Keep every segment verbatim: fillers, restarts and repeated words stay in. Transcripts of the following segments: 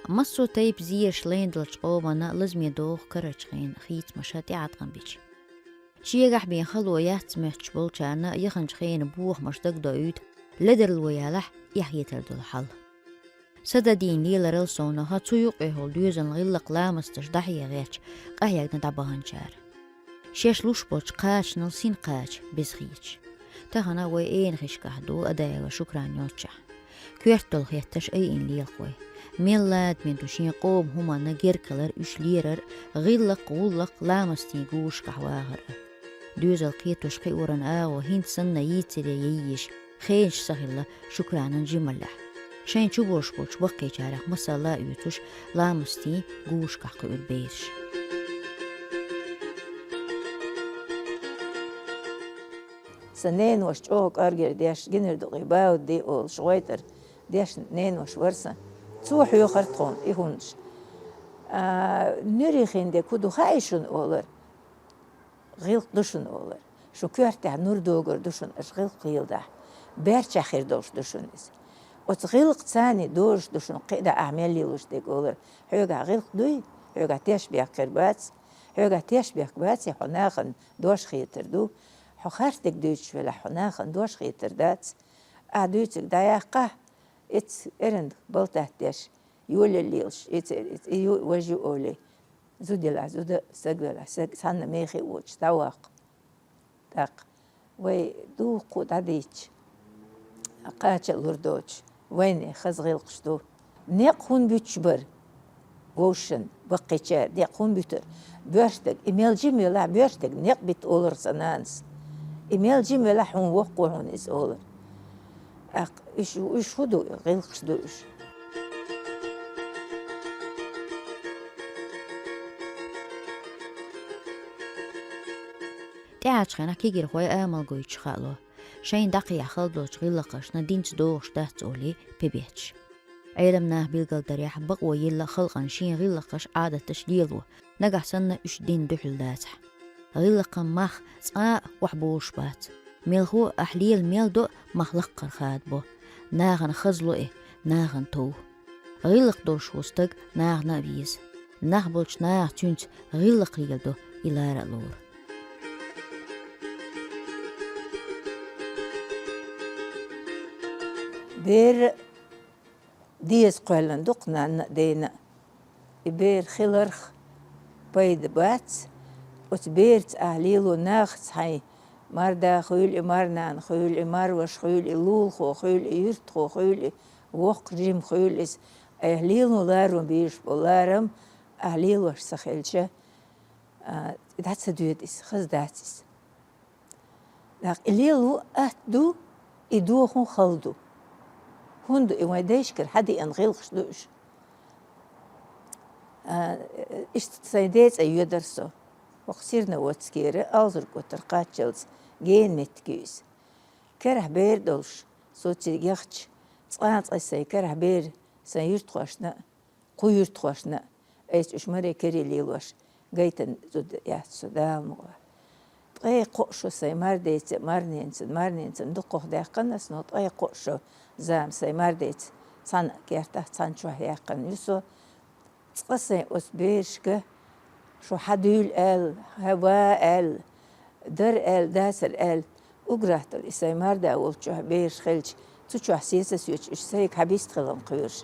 Массо а тайпа зераш лайна долчу къомана лазаме догӀу карарчу хенан хийцамаша тӀеӀаткъам бича. Шегахь бен хало яц моьттуш болчарна яханчу хенан бохамаш дагадоуьйту ледарло ялахь эхь хетар долу хьал. Сададийна леларал совнаха цу юкъехула доьзална гӀиллакх-ламасташ дӀахьегӀечу къахьегна дӀабаханчара. Шаьш луш болчу кхачанал син кхача беза хеташ. Тахана вай эйнахишкахь ду Адаева Шукран йолччахь. Коьрта долу хетташ айина лела вай. Мел ладаме ду шен къоман хӀуманна геркалар, уьш лерар, гӀиллакх, гӀуллакх, ламастийн гушкахь вахар а. Доьзал кхетош кхиоран агӀо хӀинца санна йийцаре яйеш, хенаш ца хилла Шукранан жималлехь. Шайн чуболуш болчу баккхийчарах масала а оьцуш, ламастийн гушкахь кхуьура бераш. Сан ненош чӀогӀа кӀоргера деш, гинар дукъий баудди олуш, гӀойтӀара деш ненош вара сан. Цо хьоьхура тхуна и хӀуманаш. А, нуьрин хин дерг хӀун ду хаьий шуна олура? ГӀиллакх ду шуна олура. Шун коьртехь нур догур ду шуна аша гӀиллакх леладахь. Баьрчехь хир долуш ду шуна иза. Оцу гӀиллакхаца дожуш ду шуна кхидӀа ахь мел лелош дерг олура. Хьоьгахь гӀиллакх дуй? Хьоьгахь тешнабехк хир бац? Хьоьгахь тешнабехк баций, хьо нахана дош хетар ду. Хьо харц дерг дуьйцуш велахь, хьо нахана дош хетар дац. Ахь дуьйцург дӀаяккхахь, эцца эрна балтат деш, йолалла лелаш, эцца, эцца, и ю, важа ю олий. Зуда елахь зуда, саг велахь саг, цхьанна мехе а воцуш, дӀаваккха. ТӀаккха вай духу дӀадийцча, кхача а лур доцуш, вайна хаза гӀиллакхаш ду. Некъ хӀунда буьтуш бара? Вовшашна, баккхийчара некъ хӀунда буьтура? Боьрша дерг, и мел жима велахь, боьрша дерг некъ бита олура сан нанас. И мел жима велахь, хьуна воккхо хьуна иза олура. ТӀаккха уьш, уьш хӀун ду, гӀиллакхаш ду уьш. ТӀаьхьарчу хенахь кегийрхой амал гойтуш хаало. Шайна дӀакхехьа хала долчу гӀиллакхашна динца догӀуш дац олий пе бетташ. Ӏелам наха билгалдарехь, бакъо елла халкъана шен гӀиллакхаш, Ӏадаташ лело, нагахь санна уьш динна дуьхьал дацахь. ГӀиллакхан мах цкъа а охьабовлуш бац. Мелхо а ахь лела мел до а мах лаккхара хадабо. Нахана хазло и, нахана тов. ГӀиллакх долуш ву стаг нахана а веза. Нах болчу наха цуьнца гӀиллакх леладо и лара а лору. Бер деза кхоьллина ду-кх нанна а, дена а. И бер хиларх пайда бац, оцу берца ахь лело нахаца хьайн марда хуьйла и, марнана хуьйла и, марваша хуьйла и, лулахо хуьйла и, юьртахо хуьйла и, воккха жима хуьйла иза. Айхьа лело ларам бийраш бо, ларам ахь лелош ца хилча, а, дӀа ца доьду иза, хаза дац иза. ТӀаккха и лело атта ду, и дохун хала ду. ХӀунда и вайн дайшкара хьадеана гӀиллакхаш ду уьш. А, иштта сайн ден цӀе йоьдар со. ХӀокху Серноводскера, Алзург-Утар кхаччалц гена меттиг ю иза. Карахь бер долуш, со цига яхча, цкъа а цкъа сайн карахь бер, сайн юьртахошна а, кху юьртахошна а, айса уьш маре каре лелош, гайтина зуда яц со, Дала мукъ лахь. Ткъе кхо шо сайн мардеца, марненаца, марненаца дукхах даьккхина ас, но ткъе кхо шо зама сайн мардеца цхьана кертахь, цхьана чохь яьккхина ю со. Цкъа сайн оцу берашка: «Шу хьан дуьйла?» — аьлла, «Хьан ва?» — аьлла, «Дара», — аьлла, «Дацара», — аьлла. Уграхтал и сайн марда волчохь бераш хилча, цу чохь сеца соьцуш, уьш сайга хьан бист хилам кхоьруш.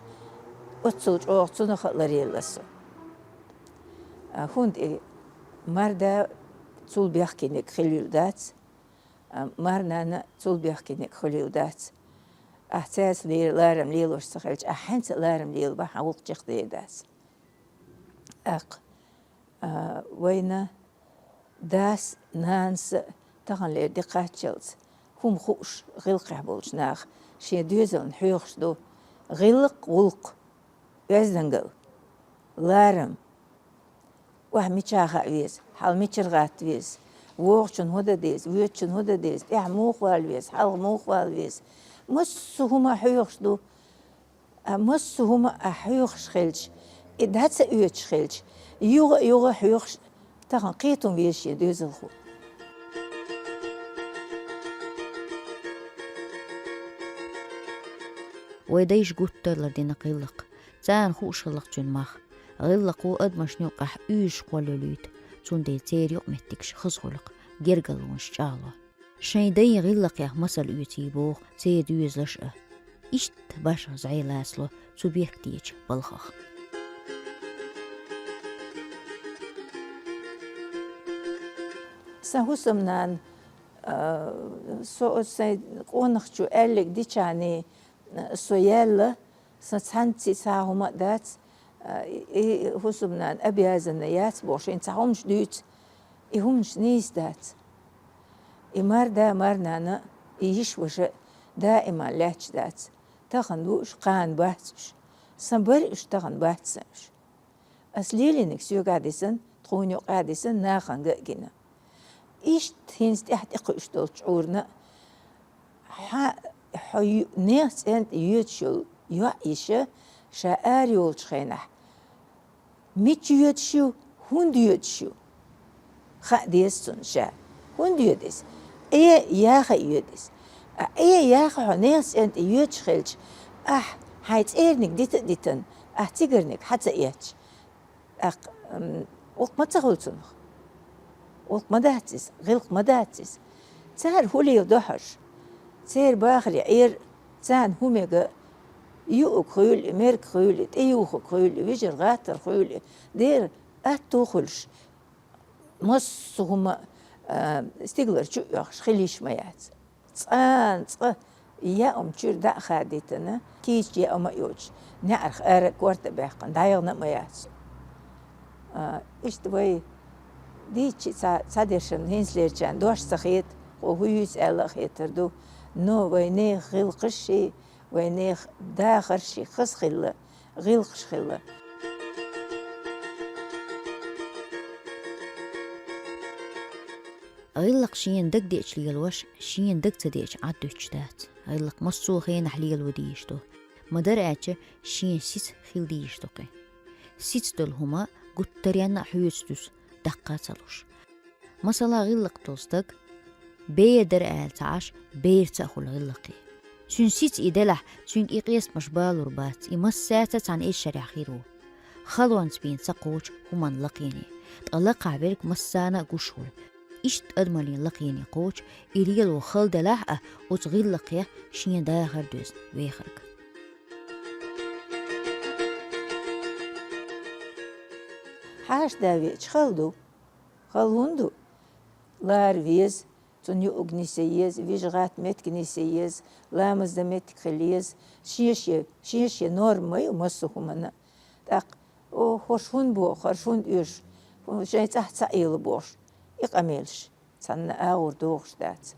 Оццул чӀогӀа цунах а ларъелла со. А, хӀунда и марда цул бехкениг хилийла дац, а, марнана цул бехкениг хилийла дац. Ахь цаьрца ле-, ларам лелош ца хилча, ахь хьаьнца а ларам лела бахьана, гӀуллакх чекхдер дац. ТӀаккха, а, вайна дас, нанас а таханлера де кхаччалц хӀума хууш, гӀиллакхехь болчу наха шен доьзална хьоьхуш ду: гӀиллакх, гӀуллакх, оьздангалла, ларам. Ахь мичахь хаа веза, хьал мичара гӀатта веза, вогӀучунна хӀун дан деза, воьдучунна хӀун дан деза, тӀаьхьа муха вала веза, хьалха муха вала веза. Массо а хӀума хьоьхуш ду. А массо а хӀума а хьоьхуш хилча, и дӀа ца оьцуш хилча, юха а, юха а хьоьхуш, тахана кхетам беза шен доьзалхо. Вай дайша гуттар а лардина гӀиллакх, Царна хууш хилла-кх цуьнан мах. ГӀиллакхо адамашна юкъахь уьйраш кхоллалуьйту, цундела церан юкъаметтигаш хаза хуьлу-кх, гергарлонаш чӀагӀло. Шайн дайн гӀиллакхех масал оьций боху церан доьзалш а. Иштта башха зӀе лацало цу бехктечу балхах. Сан хӀусамнана, а, со оцу сайн къонахчо аьлларг дичахьана, а, со яьлла, сан цхьаьнцций цхьа хӀума а дац, а, и, и хӀусамнана обязана яц бохуш, шайна цхьа хӀуманаш дуьйцу, и хӀуманаш нийса дац. И марда, марнана, и йиша-ваша даима лаьтташ дац. Тахана бу уьш, кхана бац уьш. Сан бара уьш, тахана бац сан уьш. Ас лелийнарг соьгахь дисина, тхуна юкъахь дисина, нахана а гина. Иштта хӀинца тӀаьхьа тӀекхуьуш долчу Ӏуьйранна, хьан, хьо ю-, нехан цӀен тӀе йоьдуш йолу йоӀ йиша ша ара йолчу хенахь, мича йоьдуш ю, хӀунда йоьдуш ю? Хаа деза цунна ша. ХӀунда йоьду иза? Ӏе яха йоьду иза. А Ӏе яха хьо нехан цӀен тӀе йоьдуш хилча, ахь хьайн цӀерниг дита а дитина, ахь цигарниг хьа ца эцча, тӀаккха, м, гӀуллакх ма ца хуьлу цунах? ГӀуллакх ма дац иза, гӀиллакх ма дац иза. Цара хӀун леладо хьожуш? Церан бахаре Ӏер, царна хӀун мега, юург хуьлий, мерг хуьлий, тӀеюхург хуьлий, вижар-гӀаттар хуьлий, дера атто хуьлуш, массо а хӀума, а, стигалара чу а оьхуш хила йиш ма яц. Цкъа-цкъа яа хӀума чуьра дӀа а хадийтина, кийча яа хӀума а йоцуш, неӀарх ара а корта а баьккхина, дӀаяхана а ма яц. А, иштта вай дийцча цхьа, цхьадершна хӀинцалерчарна дош ца хета, хӀун юьйцу аьлла а хетар ду, но вайн нехан гӀиллакхаш а, вайн нехан дахарш а хаза хилла, гӀиллакхаш хилла. ГӀиллакх шена дагадеача лелош, шена дага ца деача Ӏад дуьтуш дац. ГӀиллакх массо а хенахь лело дезаш ду. Ма-дарра аьлча, шен сица хила дезаш ду-кх и. Сица долу хӀума гуттаренна а хьоьца дуьсу, даккха а ца луш. Масала, гӀиллакх долу стаг бер дара аьлла ца Ӏаш, берца а хуьлу гӀиллакхе. Цуьнан сица и делахь, цуьнга и къестамаш балур бац, и массаьрца а цхьана эшшарехь хир ву. Халонца бен ца кхочу хӀуманна лакхене, ткъа лакхахь верг массарна а гуш хуьлу. Иштта адамаллин лакхене кхочу, и лело хала делахь а, оцу гӀиллакхех шен дахар доьзна вехарг. Хьаша да веача хала ду. Хала хӀунда ду? Лара веза, цунна юург нисъе еза, вижа-гӀатта меттиг нисъе еза, ламаз дан меттиг хила еза. Шен-шен, шен-шен норма ма ю массо а хӀуманна. ТӀаккха, о, хӀорш хӀунда боху, хӀорш хӀунда оьшу, хӀу-, шайн цӀахь ца Ӏела бохуш, и къамелаш цхьанна агӀор дохуш дац.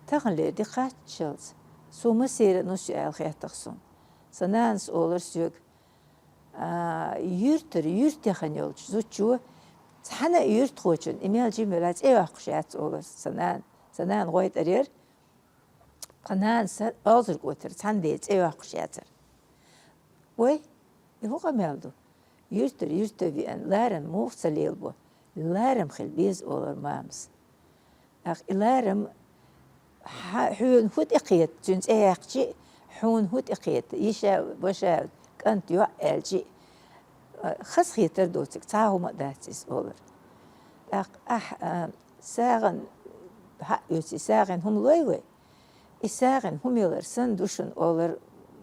Таханлера ди кхаччалц, цо масийра нус ю аьлла хеттах суна. Сан нанас олура соьга, а, юьртара юьртахь йолчу зудчо цхьана а юьртахочунна и мел жима велахь цӀе йоккхуш яц олура сан нана. Сан нана гӀойтӀар яра, тхан нанас олхазарг отар цхьана ден цӀе йоккхуш яцара. Вай, и хӀун къамел ду? Юьртара юьртахь веана, ларам муха ца лелабо? Ларам хила беза олура мамас. Ах, и ларам, хьа-, хьуна хӀун тӀекхета, цуьнан цӀе яьккхича а, хьуна хӀун тӀекхета, йиша, ваша, кӀант, йоӀ аьлча а, хазахетар доцург цхьа а хӀума а дац иза олура. ТӀаккха ахь, а, сагӀина, хьаъ оьций, сагӀина хӀума лой вай? И сагӀина хӀума ялар санна ду шуна олура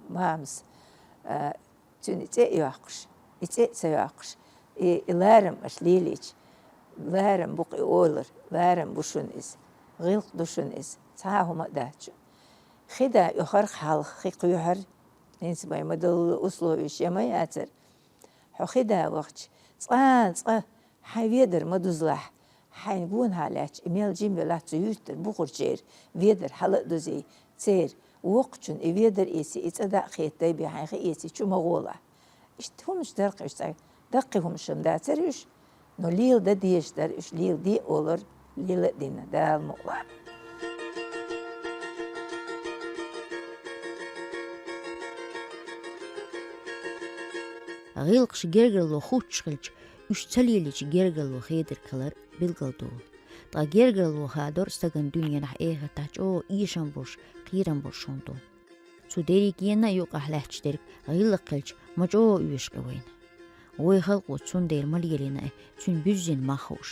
мамас. А, Цуьнан и цӀе а йоккхуш, и цӀе а ца йоккхуш, и, и ларам аша лелийча, ларам бу-кх и олура, ларам бу шуна иза, гӀиллакх ду шуна иза, цхьа а хӀума а дац шуна. Хи да оьхура-кх хьалха, хи кхоьхьура, хӀинца вайн ма-далла условеш я ма яцара. Хьо хи да вахча, цкъа-цкъа хьайн ведар ма дузалахь, хьайна гонахьа лаьтташ и мел жима велахь цу юьртара бухарчеран ведар хьала а дузий, церан воккхачун и ведар эций, и цӀа дӀа а хеттай бен хьайн хи эций, чу ма гӀолахь. Иштта хӀуманаш дара-кх уьш цӀа, даккхий хӀуманаш-м дацара уьш, но леладан дезаш дара уьш, леладе олура, лела а дина, Дала мукъ лахь. ГӀиллакхаш гергарло хуттуш хилча, уьш ца лелийча гергарло хедарг хилар билгалдолу. Ткъа гергарло хадор стагана дуьненахь, эхартахь чӀогӀа эшам болуш, кхерам болуш хӀума ду. Цу дерригенна а юкъахь лаьтташ дерг гӀиллакх хилча, Ма чӀогӀа оьшу-кх вайна. Вай халкъо цундела ма лелийна, цуьнан буьззина мах хууш.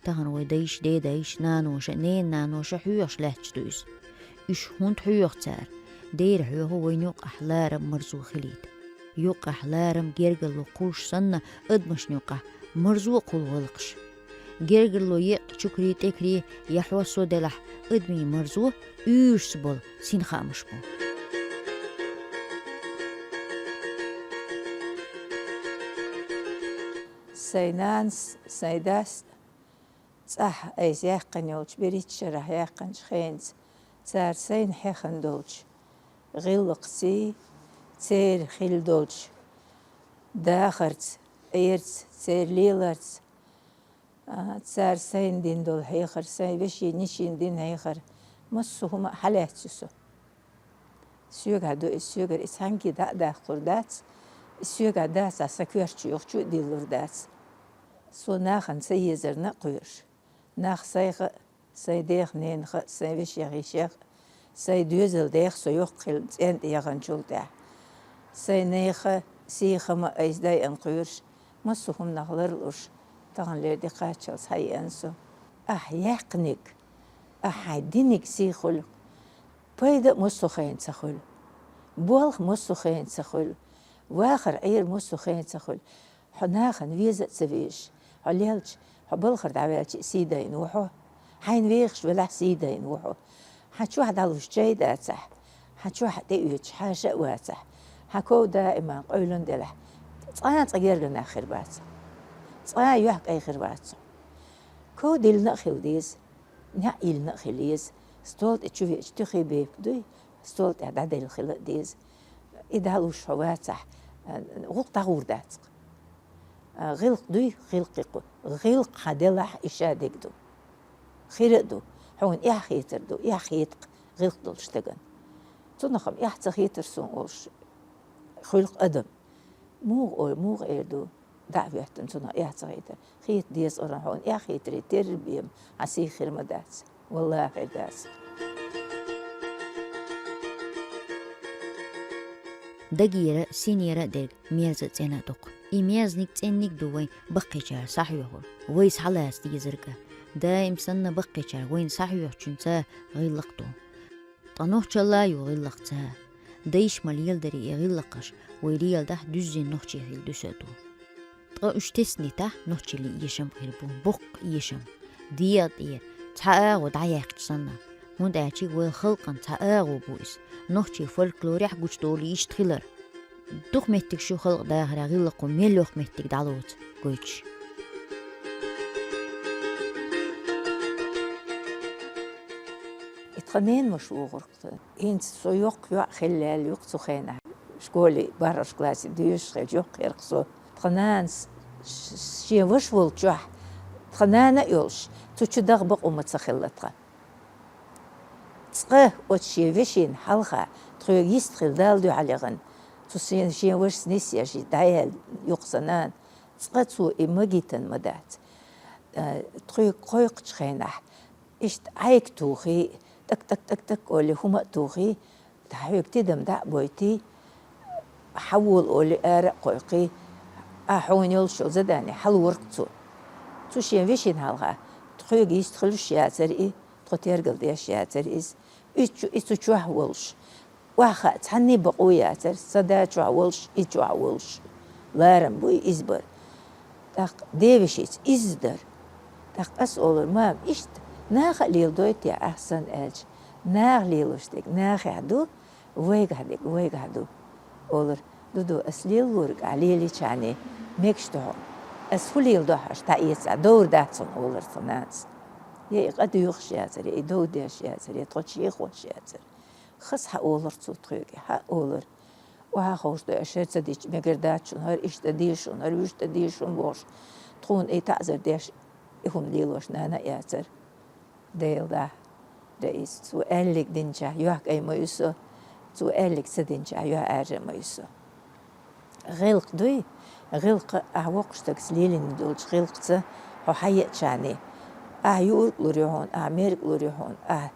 Тахана вай дайша, дедайша, наноша, ненан наноша хьоьхуш лаьтташ ду иза. Уьш хӀунда хьоьху цара? Дера хьоьху вайна юккъехь ларам, марзо хилийта. Юккъехь ларам, гергарло кхуллуш санна, адамашна юккъехь марзо а кхулла гӀиллакхаш. Гергарло еккъа чукарий, тӀекарий я хьоссо делахь, адамийн марзо уьйраш болу синхаамаш бу. Сайн нанас, сайн дас цӀахь айса яьккхина йолчу берхӀитта шарахь яьккхинчу хенца, цара сайна хьехна долчу гӀиллакхций, церан хилла долчу дахарца, Ӏерца, церан леларца, а, цара сайна дина долу хьехар, сайн вешин, нешин дина хьехар, массо а хӀума а хьалаьцна со. Соьгахь ду иза, соьгара иза цхьаьнгге дӀа а даккхалур дац, иза соьгахь дацахь, сан коьрта чу юххе а диллалур дац. Со нахана ца езарна а кхоьруш, нах сайх а, сайн дех-ненах а, сайн вешех-йишех а, сайн доьзалдех а со йоккха хилла цӀен тӀе яханчул тӀаьхьа, сайн нехан сий-хам а айса дайъина кхоьруш, массо а хӀуманах ларлуш, таханлера де кхаччалц схьаеана со. Ахь яьккхинарг, ахь хьайн динарг сий хуьлу, пайда а массо а хенахь ца хуьлу, болх массо а хенахь ца хуьлу, вахар, Ӏер массо а хенахь ца хуьлу. Хьо нахана веза а ца везаш, хьо лелча, хьо балхара дӀаваьлча а сий дайна ву хьо, хьайна вехаш велахь а сий дайна ву хьо. Хьан чохь дӀалуш чай дацахь, хьан чохь тӀеоьцуш хьаша а вацахь, хьан ков даиман къевлина делахь, цкъа а цкъа гергара нах хир бац хьо. Цкъа а юьхькӀай хир вац хьо. Ков диллина а хила деза, неӀ йиллина а хила еза, стол тӀе чу веача туьхий бепиг дуй, стол тӀехь дӀаделла хила а деза. И дӀалуш хьо вацахь, гӀуллакх дӀагӀур дац-кх. ГӀиллакх дуй, гӀиллакх кху. ГӀиллакх хьан делахь, и ша дерг ду. Хир а ду. Хьуна эхь хетар ду, эхь хета-кх гӀиллакх долчу стагана. Цунах-м эхь ца хетар суна олуш, хуьлу-кх адам. Муха ой, муха эр ду, дӀа а хӀоьттина, цунах эхь ца хетар. Хета деза, оран хьуна эхь хетаре терра бен, хьан сий хир ма дац. Валлахьи, дац. Дагера, синера а дерг мерза а, цӀена а ду-кх. И мерзаниг, цӀенаниг ду вайн баккхийчара схьахьоьхур, вай схьалаца дезарг а. Даим санна баккхийчара вайна схьахьоьхучуьнца гӀиллакх ду. Ткъа нохчалла а ю гӀиллакхца. Дайша ма леладаре и гӀиллакхаш, вай леладахь, дуьззина нохчий хила дуьсур ду. Ткъа уьш тесна дитахь, нохчаллин эшам хир бу, боккха эшам. ДегӀа тӀера цхьа агӀо дӀаяьккхича санна, хӀунда аьлча вайн халкъан цхьа агӀо бу иза, нохчийн фольклорехь гучудолу иштта хилар. Дукха меттигаш ю халкъан дахарехь гӀиллакхо мел йоккха меттиг дӀалоцу гойтуш. И тхан ненан ваша вогӀург тхан. ХӀинца со йоккха йоӀ хилла лаьлла ю-кх цу хенахь. Школе бархӀалгӀачу классе доьшуш хилча йоккха хир-кх со. Тхан нанас ш-, шен ваша волчохь, тхан нана а йолуш, цу чу даха бакъо ма ца хилла тхан. Цкъа оцу шен вешина хьалха тхоьга йист хила Далла дуьхьал яхана, цу шен, шен вашас нисъеш дӀаяьлла ю-кх сан нана, цкъа цо и магийтина ма дац. Э, тхоьга кхойкхучу хенахь, иштта Ӏайка тухий, тӀак-тӀак-тӀак-тӀак олий, хӀума а тухий, хьоьга тидам дӀа а бойтий, хьан волу олий, ара а кхойкхий, ахь хьуна йолуш йолу задани хьалора-кх цо. Цу шен вешина хьалха, тхоьга йист хуьлуш яцара и, тхо тергал деш яцара иза. И цу, и цу чохь волуш, охьахаа цхьанний бакъо яцара, сан да чохь волуш, и чохь волуш. Ларам буй иза бара. ТӀаккха девешица изза дара. ТӀаккха ас олура: «Мама, иштта наха а леладой те ахь санна?» — аьлча, «Наха лелош дерг нахехь ду, вайгахь дерг вайгахь ду», — олура. «Дуду, ас лелориг ахь лелийчхьана мегаш ду хьуна. Ас хӀун леладо хьуна, дӀаэца, довр дац хьуна», — олура тхан нанас. Я и къа доьхуш яцара, я и дов деш яцара, я тхо чехош яцара. Хаза хьаолура цо тхоьга, хьаолура. Охьа а ховш ду, аш хӀара ца дича мегар дац шуна, хӀара иштта де шуна, хӀара вуьшта де шуна бохуш, тхуна и таӀзар деш, и хӀума лелош нана а яцара. Дела дӀа, Раиса, цо аьллиг динчохь юьхькӀай ма ю со, цо аьллиг ца динчохь юьхьӀаьржа а ма ю со. ГӀиллакх дуй, гӀиллакх ахь воккхачу стагца лелийна долчу гӀиллакхца хьо хьаеачхьана, ахь юург лур ю хьуна, ахь мерг лур ю хьуна, ахь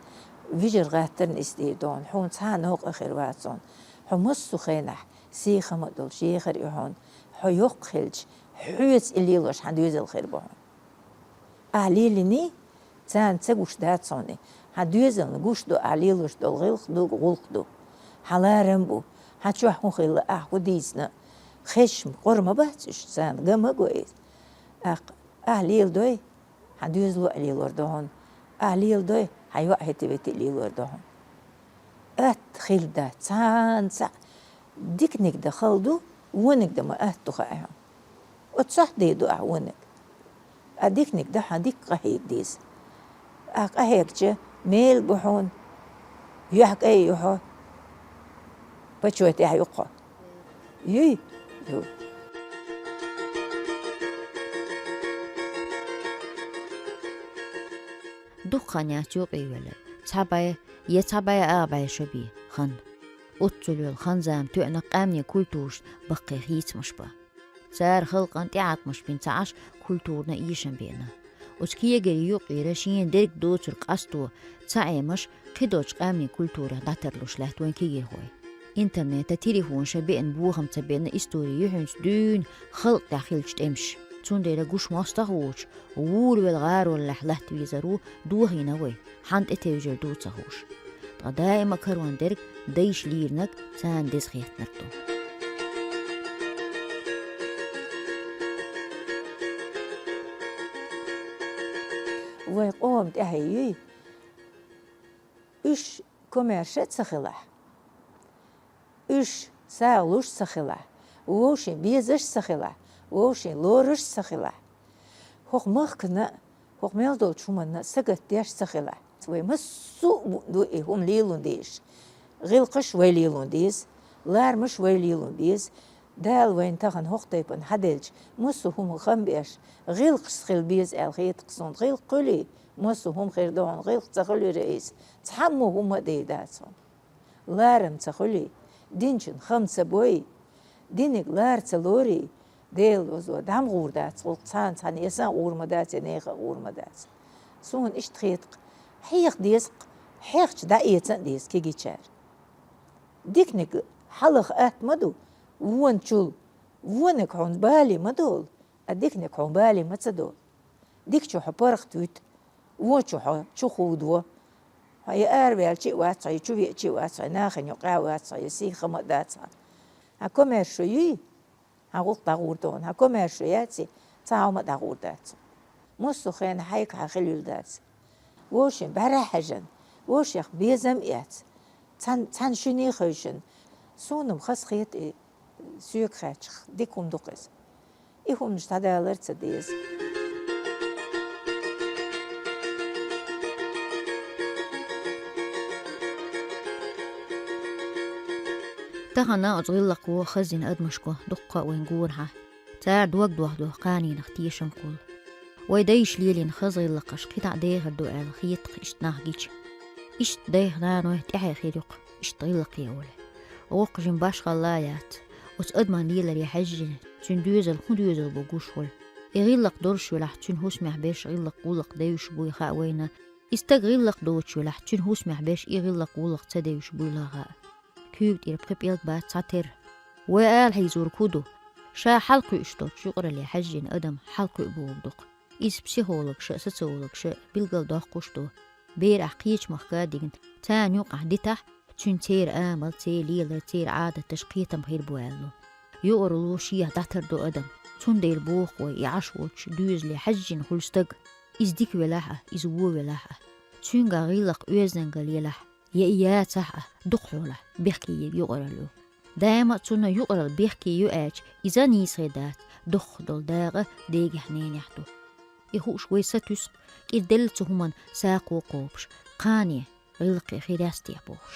вижар гӀаттарна исдийр ду хьуна, хьуна цхьа а новкъа хир вац хьуна. Хьо массо а хенахь Сий-хам а долуш ехар и хьуна, хьо йоккха хилча, хьоьца и лелош хьан доьзал хир бу хьуна. Ахьа лелийний, царна ца гуш дац хьуна. Хьан доьзална гуш ду ахьа лелош долу гӀиллакх ду, гӀуллакх ду. Хьан ларам бу, хьан чохь хӀун хилла, ахьа хӀун дийцина. Хезча-м къора ма бац уьш, царна ган ма го иза. ТӀаккха ахьа леладой, хьан доьзало а лелор ду хьуна. Ахьа леладой, хьан йоӀ хӀетте-ветте а лелор ду хьуна. Атта хилла дац, цхьана цхьаъ диканиг дан хала ду, вониг дан ма атта ду хаьа хьуна. Оццахь дийр ду ахьа вониг. Ткъа диканиг дан хьан дика къахьега деза. Ахьа къахьегча, мел бу хьуна, юьхькӀай ю хьо, почётехь ю хьо. Юй? Ю. Дукха хан яц юкъе йоьллина. Цхьа бӀе, я цхьа бӀе а бӀе шо бен хан. Оццул йолу хан-зама тоьънарг къаьмнийн культурашна баккхий хийцамаш бан. Цара халкъана тӀеӀаткъамаш бина ца Ӏаш, культурна эшам беана. Оцу кегаре юкъера шена дерг доцург къасто ца Ӏемаш, кхидолчу къаьмнийн культурехь дӀатарлуш лаьтта вайн кегийрхой. Интернетан, телефонан шайн беана бохам ца беана истори ю хӀинца дуьйна халкъ тӀехь хиллачу тӀемаша. Цундела гуш мостагӀа воцуш, вур велла гӀароллехь латта везар ву, дохийна вай, хьанна тӀетевжар ду ца хууш. Ткъа даима карон дерг дайша лийринарг, царна деза хеттинарг ду. Вайн къоман тӀаьхье юй, уьш комаьрша а ца хилахь, уьш сагӀа луш а ца хилахь, вовшийн безаш а ца хилахь, вовшийн лоруш а ца хилахь, хӀокху махкана а, хӀокху мел долчу хӀуманна а сагатдеш а ца хилахь, вай массо а ду и хӀума лело дезаш. ГӀиллакхаш вай лело деза, ларамаш вай лело беза. Дала вайна тахана хӀокху тайпана хьаделча, массо а хӀума хам беш, гӀиллакхашца хила беза аьлла хета-кх суна. ГӀиллакх хуьлий, массо а хӀума хир ду хьуна, гӀиллакх ца хуьлура иза, цхьаммо хӀума а дийр дац хьуна. Ларам ца хуьлий, динчун хам ца бой, диниг лара ца лорий, Делан дозо дӀа ма гӀур дац, гӀуллакх цхьана цхьана я сан а гӀур ма дац, я нехан а гӀур ма дац. Суна иштта хета-кх, хьеха деза-кх, хьехча дӀаэца а деза кегийчара. Диканиг хьалха атта ма ду, вончул, вониг хьуна бале ма долу, а диканиг хьуна бале ма ца долу. Дикачу хьо паргӀатвуьту, вончу хьо чу худо. Хьо я араваьлча а вац хьо, я чу веача а вац хьо, я нахана юкъахь а вац хьо, я сий-хам а дац хьан. Хьан комаьрша юй? Хьан гӀуллакх дӀагӀур ду хьуна? Хьан комаьрша яций? Цхьа хӀума а дӀагӀур дац хьуна. Массо а хенахь хьайга хьан хила юьллу дац. Вовшийн бӀаьрахь хьаьжна, вовшех безам а эцна, цхьана, цхьана шуьне а хевшина, суна-м хаза хета и. Соьга хаьттича, дика хӀума ду-кх иза. И хӀуманаш дӀадалар а ца деза. Тахана оцу гӀиллакхо хазйина адамашка дуккха а вайн гонахьа. Цара дог дохдо кханенах тешамкхула. Вай дайша лелийна хаза гӀиллакхаш кхидӀа а дехар ду аьлла хета-кх иштта нах гича. Иштта дайх-наной тӀаьхье хир ю-кх иштта гӀиллакхе волу. Воккха жима башхалла а яц. Оцу адаман леларе хьаьжжина, цуьнан доьзал хӀун доьзал бу гуш хуьлу. И гӀиллакх долуш велахь, цуьнан хӀусамехь берш гӀиллакх-гӀуллакх девзаш буй хаьа вайна. И стаг гӀиллакх доцуш велахь, цуьнан хӀусамехь берш и гӀиллакх-гӀуллакх ца девзаш буйла хаьа. Куьйга тӀера пхи пӀелг бац цхьатерра. Вай ала хьийзорг хӀун ду? Ша хьалакхуьуш долчу юкъаралле хьаьжжина адам хьалакхуьу бохург ду-кх. Иза психологаша а, социологаша а билгалдоккхуш ду. Бер ахь кхечу махка а дигна, царна юкъахь дитахь, цуьнан церан амал, церан лелар, церан Ӏадаташ кхетам хир бу аьлла. Юкъаралло шех дӀатардо адам. Цундела боху вай, и Ӏаш волчу доьзале хьаьжжина хуьлу стаг. Иза дика велахь а, иза вон велахь а. Цуьнгахь гӀиллакх оьздангалла елахь, я и яцахь а, дукха хьолахь бехке ерг юкъаралла ю. Даима а цунна юкъаралла бехке ю аьлча, иза нийсхе дац, дохха долу дакъа дегахь, ненехь ду. И хууш вай сатуьйсу, кӀира делла цу хӀуманна сакхо а кхобуш, кхане гӀиллакхе хир яц техьа бохуш.